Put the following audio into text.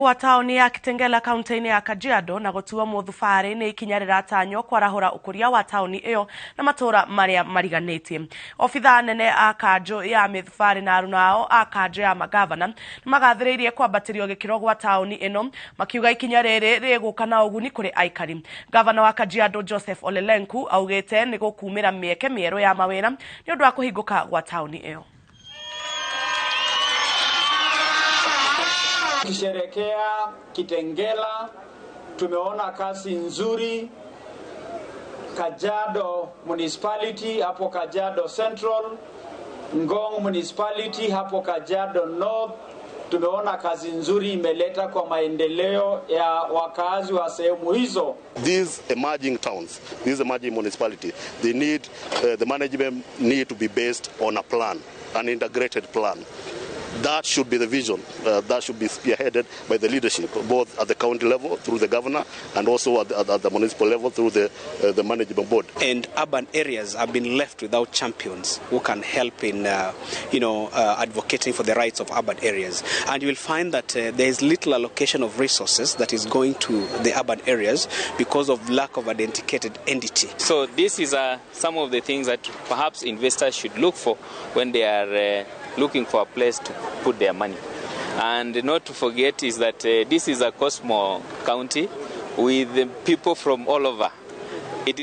Gwa taũni ya Kitengela kaunti-inĩ ya Kajiado na gũtuo mũthubarĩ nĩ ikinya rĩratanywo kwarahũra ũkũria wa taũni ĩyo na matũũra marĩa mariganĩtie. Obithaa nene a kanjũ ya mĩthubarĩ na aruna ao a kanjũ ya magavana nĩmagathĩrĩirie kwambatĩrio gĩkĩro gwa taũni ĩno, makiuga ikinya rĩrĩ rĩgũka na ũguni kũrĩ aikari. Gavana wa Kajiado Joseph Ole Lenku augĩte nĩ gũkumĩra mĩeke mĩerũ ya mawĩra nĩ ũndũ wa kũhingũka gwa taũni ĩyo. Tukisherekea Kitengela tumeona kazi nzuri Kajiado Municipality hapo Kajiado Central, Ngong Municipality hapo Kajiado North. Tumeona kazi nzuri imeleta kwa maendeleo ya wakazi wa sehemu hizo. These emerging towns, these emerging municipality, they need the management need to be based on a plan, an integrated plan. That should be the vision. That should be spearheaded by the leadership, both at the county level through the governor and also at the municipal level through the management board. And urban areas have been left without champions who can help in, advocating for the rights of urban areas. And you will find that there is little allocation of resources that is going to the urban areas because of lack of a dedicated entity. So this is some of the things that perhaps investors should look for when they are looking for a place to put their money. And not to forget is that this is a Cosmo county with people from all over. It is